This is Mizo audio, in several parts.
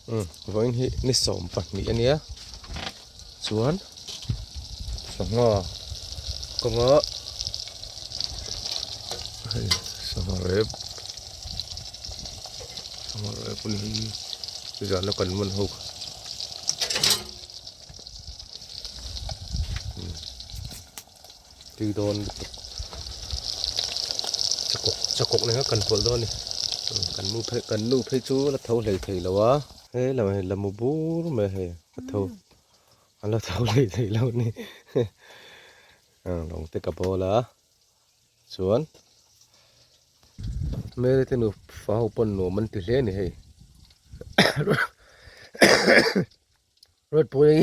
Umm vawiin hi ni 12 a nia chuan sangha kawnga hei sangha rep sangha rep a ni hi zana kan man ho kha Tui dawn lutuk chakawk chakawk nena kan pawlh dawn a ni kan nu phei kan nu phei chu la tho hlei thei lo a he lamah hian la mu bur mai a hei a tho a la tho hlei thei lo a ni lawng te ka bawl a chuan Mary te nufa ho pawn nuam an ti hle a ni hei. Ruatpui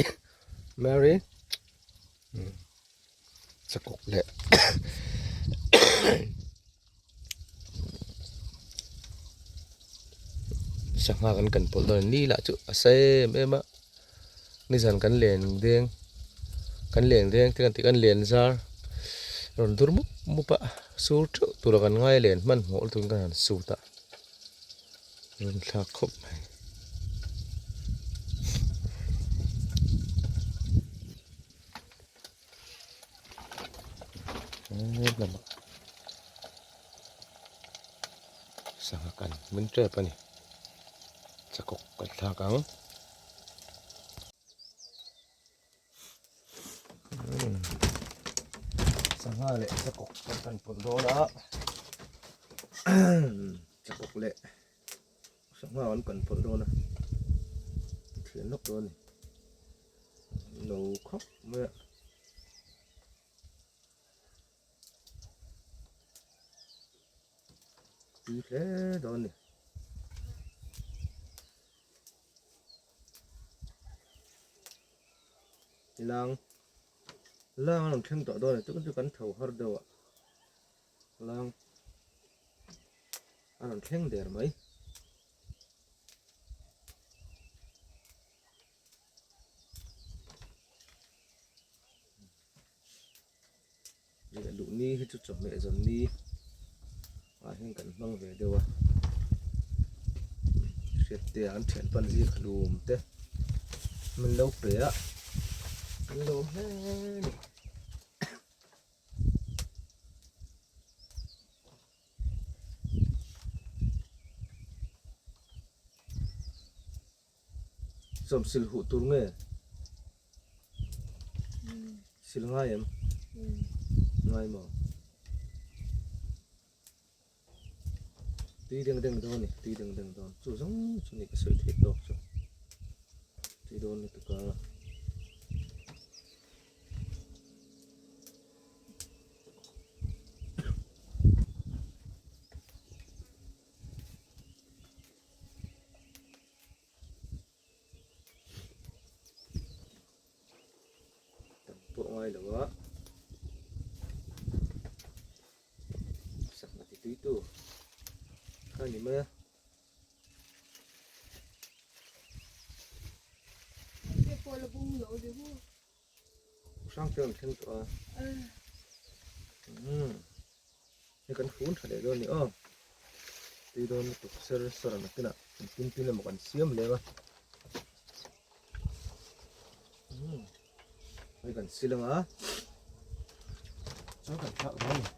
Mary chakawk leh sangha kan kan pawlh dawn a ni lah chu a sa em em a nizan kan len deng kan len deng te kan tih kan len zar rawn dur mup mup a sur theuh tura kan ngai len hmanhmawh lutuk in kan han sut a. Rawn thlak khawp mai. Helamah sangha kan min tep a ni. Chakawk kan thlak ang. Sangha leh chakawk kan kan pawlh dawn a chakawk leh sangha kan kan pawlh dawn a thian lawk dawn a ni no khawp mai a. Tui hle dawn a ni. Lang lang a rawn thleng tawh dawn a ni chu kan tho har deuh a lang a rawn thleng der mai. Luh ni hi chu chawhmeh zawn ni ah hian kan hmang ve deuh a hriat te an thian pan zing hlum te min lo pe a min lo hle a ni. Sawm sil huh tur nge? Sil ngai em? Ngai maw? Tui deng deng dawn ni, tui deng deng dawn. Chu zawng chu ni ka sawi theih tawk chu. Tui dawn lutuk a. Tam pawh ngai lo a sangha ti tui tu kha ni mai a. Hrang te an thleng tawh a umm hei kan fun tha leh dawn a ni aw tui dawn lutuk ser sawr ang nakinah kan pin pin emaw kan siam leng a umm hei kan sil ang a chuan kan thlak dawn a ni.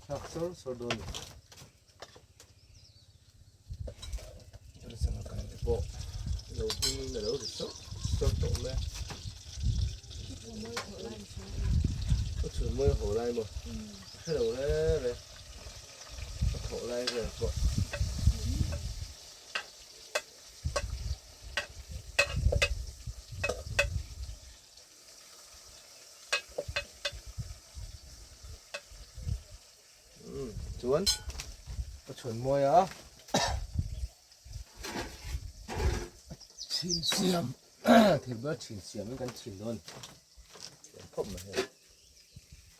Thlak sawr sawr dawn a ni. Sangha kan te pawh lo hming in a lo ri sawr sawr tawh mai a. A chhun mawi a haw lai maw? A hre lo re re. A thawh lai vel pawh. Chuan ka chhun mawi a. Chhin siam thir bula chhin siam in kan chhin dawn thiam khawp mai hei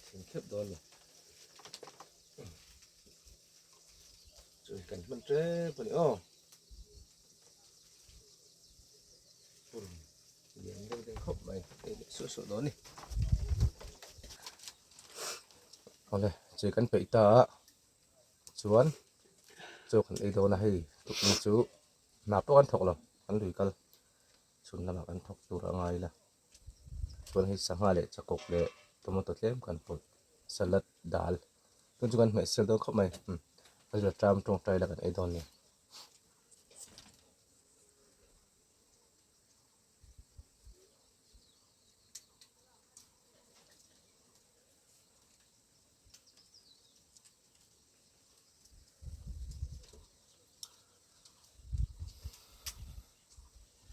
chhin khep dawn ni chu kan hman tep a ni aw purun lian deuh deuh khawp mai hei leh suh suh dawn ni awle che kan peih ta a chuan chaw kan ei dawn a hei tukni chu hna pawh kan thawk lo kan lui kal chhun lamah kan thawk tur a ngai la chuan hei sangha leh chakawk leh tomato tlem kan pawlh salad dal tun chu kan hmeh sel dawn khawp mai umm a zir ṭam tawngtai la kan ei dawn nia.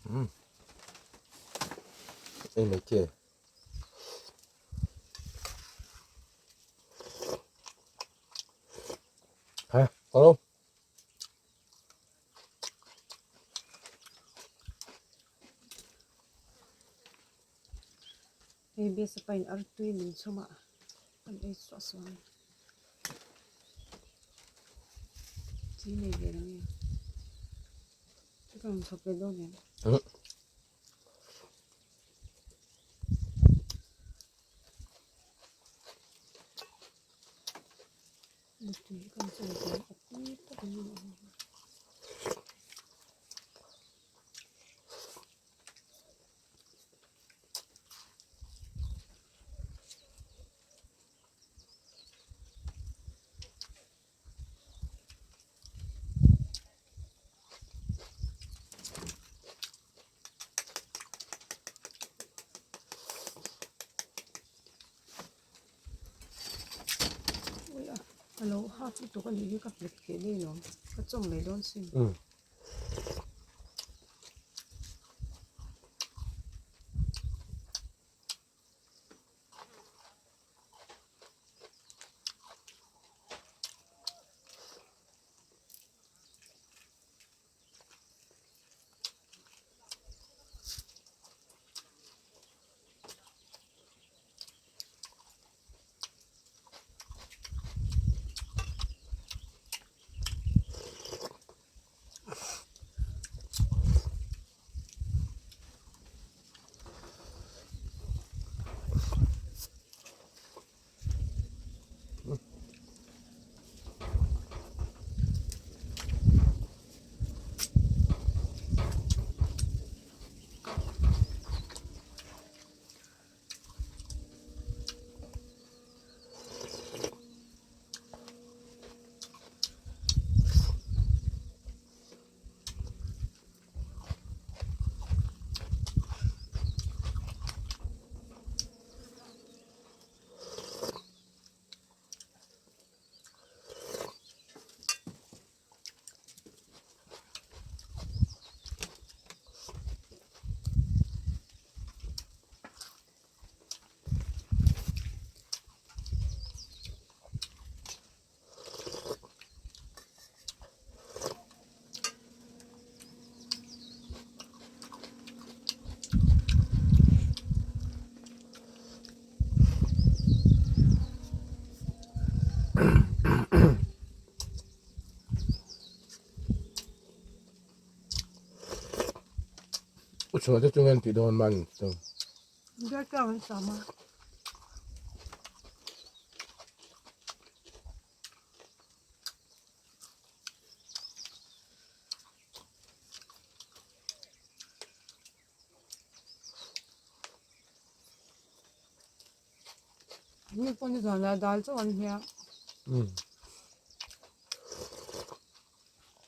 Umm ei mai ke ha hello Hei biasa pain artui min chhum a kan ei suah suah a ni. Chi nei ve lo nge. Chu ka rawn chhawp ve dawn em? Mutui hi kan chawi ve a tui tak in a awm. A lo hak lutuk a nih hi ka hmet thei daih lo ka chawm mai dawn sin. U chhuah te chu ngen tih dawn man chu. Bialtlang an sam a. Mi pawh ni zan la dal chauh an hmia.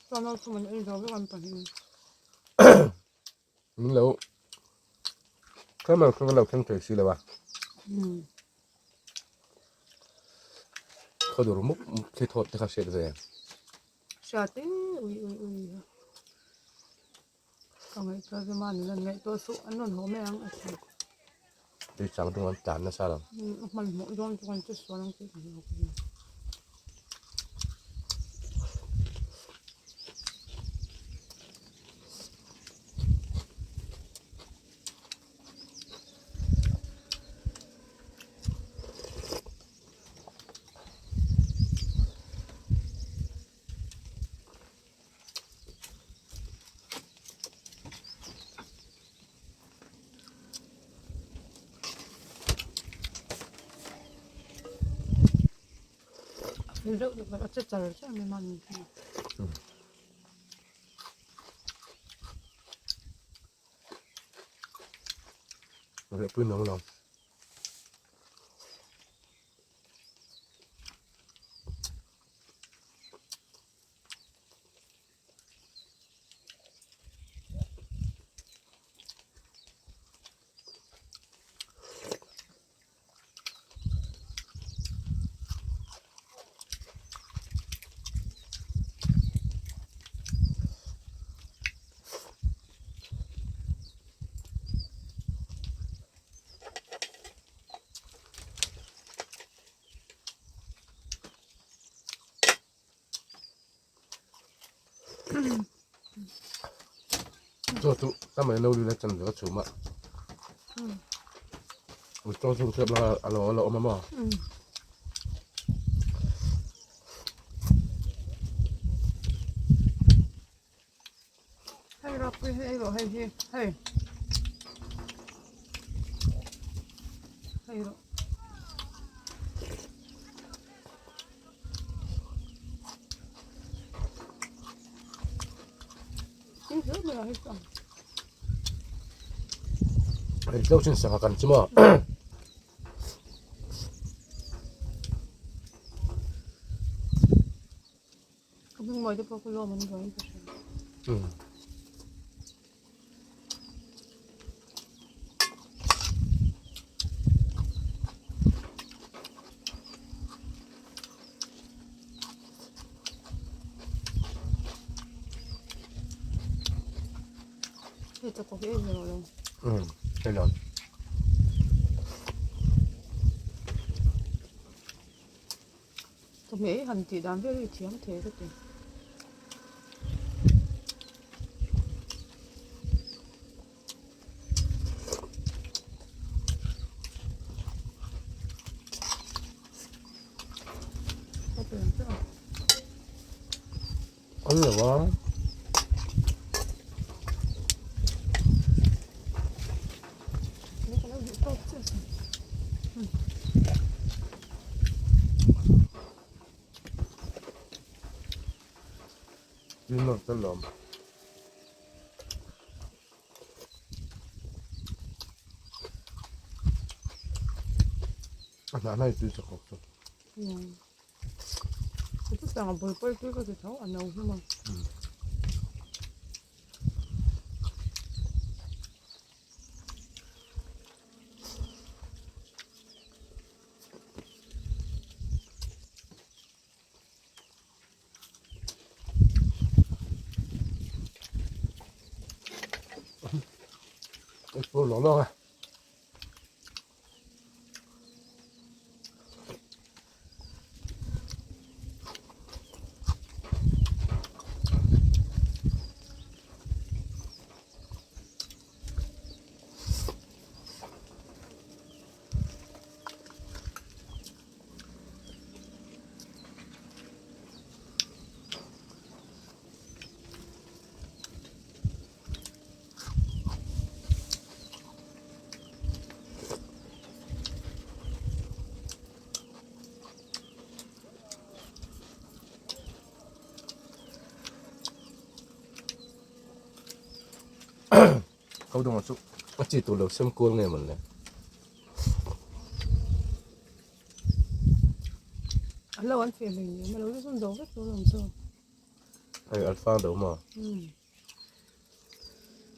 Chuan lo thum an ei zo vek an pahnih. Min lo khamal kha ka lo thleng thei si lo a. Khaw dur mup mup thli thawt te kha hriat ve. Hriat e ui ui ui. Ka ngaihtuah ve mahni lan ngaihtuah suh an rawn haw mai ang a ti. Tui chang dung an tlan nasa lo. A hmanhmawh dawn chu kan che sual ang tih ka hlau ka nia. Fel deuh deuh a che char char mai mahni hi. Reh pui nang lo. Chaw chu ka mai lo lila chan ve ka chhum a ui tawng chhung chhiat lai a lo a lo awm a maw. Hei ropui hi ei rawh hei hi hei hei rawh. Hei tlo chin sangha kan chu maw. Ka hming mawi te pawh ka lawm an buai in ka hria. Um. Hei chakawk hi ei ve rawh lo. Um, hei lo. Chawhmeh hi han tih dan vel hi thiam thei ka ti. An lo a. Tin nawr tel lawm. A hnah hnai tui chakawk chu. Chutiang a bul pawi tui ka ti tho a no hlum a. Explore lawng lawng a. Kau dawng chu a chi tur lo sem kual nge mawn le. A lo an feh mai ni, a lo la zawn zo vek lo ang chu. Hei alpha do maw? Um.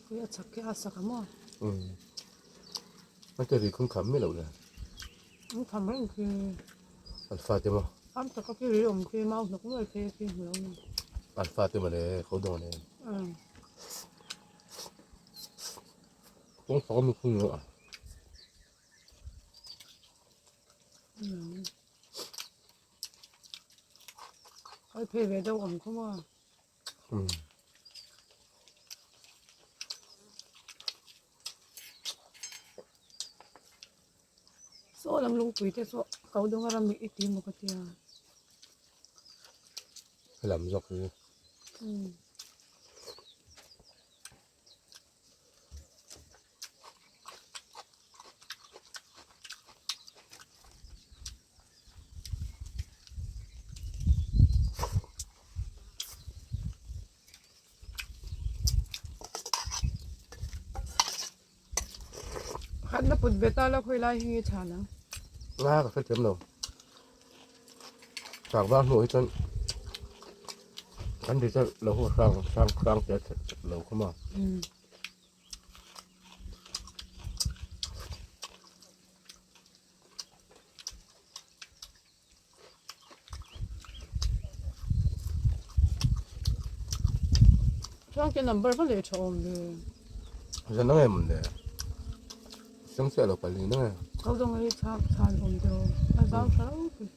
Pui a chak khi a sak a maw? Um. A te ri khum kham mi lo le. An kham reng khi. Alpha te maw? Am tak a khi ri awm khi mau hnawk nuai phei khi hmu lo ni. Alpha te maw le kho dawng le. Um. Kawng fak mi khung lo a. Um. Oi phei ve deuh awm khaw maw? Um. Saw lam lungpui te saw ko dawng a ram i ti maw ka tia. Lam zawk hi. Um. Pakhatna put ve ta la khawi lai hi nge chhan ang? Nga ka hrethiam lo. Tlangval hmuh hi chuan kan result lo hu hrang hrang hrang te lo khawm a. Chuan ke number va leh tha awm ve. Zan nge mun le. Siam chiah lo pali nge. Kau dong ei chak chan awm deuh. A zau tha lo pui.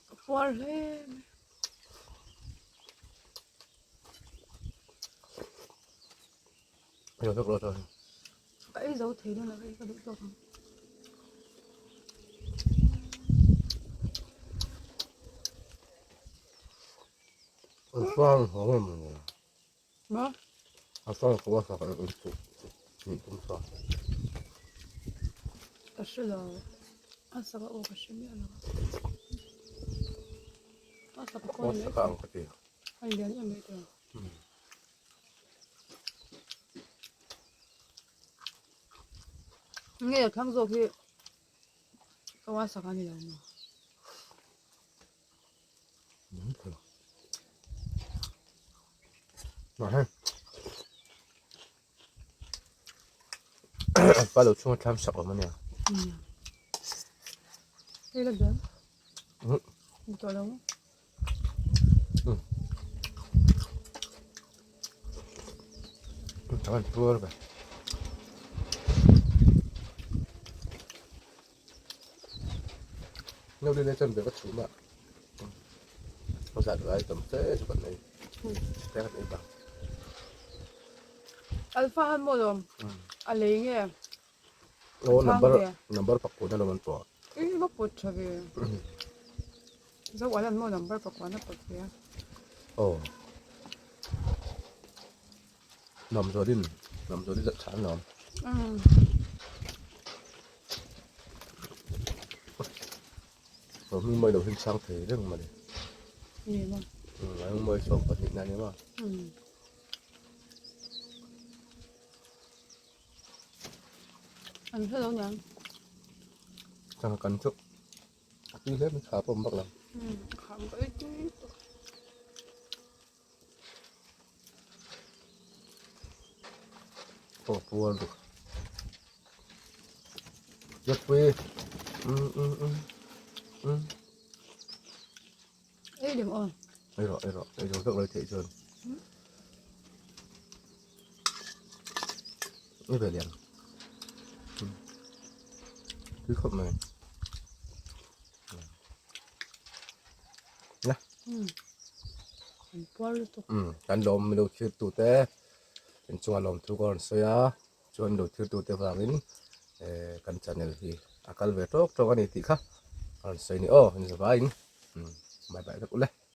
Ka puar hle mai. Ka ei zo thei dawn lo ei ka duh tawk ang. Ma? Ka hre lo. A sak a aw ka hre miah lo. A sak a kawl mai. A lian em mai tawh. Nge a thlang zawk hi ka wa sak a ni lo maw? Pa lo chhunga thlam sak awm a nia. Hei la dawn. Tawh lo maw? Chuan puar ve. No le le chan be ka chhum a. Ka zat lai tam fe chu kan nei. Te kan ei bang. Alpha han maw lawm. A lei nge. Oh number number pakua na lawm an pawh. I va pawt tha ve. Zo an an maw number pakua na pawt ve a. Oh. Nuam zawrin nuam zawrin zat tha nuam. Lo hming mawi lo hin chang thei reng mawle. Ni ma. Ang mawi 12 na ni ma. An hre lo niang. Chang kan chu a tui hle mai tha pawh awm vak lo. Kham ka ei tui tawh. Aw puar duh. Zatpui. Um um um um. Ei ding aw. Ei rawh ei rawh ei zo vek lo theih chuan. Ei ve lian. Tui khawp mai. Na. An puar lutuk. Kan lawm milo thlir tu te inchunga lawm thu ka rawn sawi a chuan lo thlir tu te vangin kan channel hi a kal ve tawk tawk a ni tih kha a rawn sawi a ni aw in zavaiin bye bye vek ule.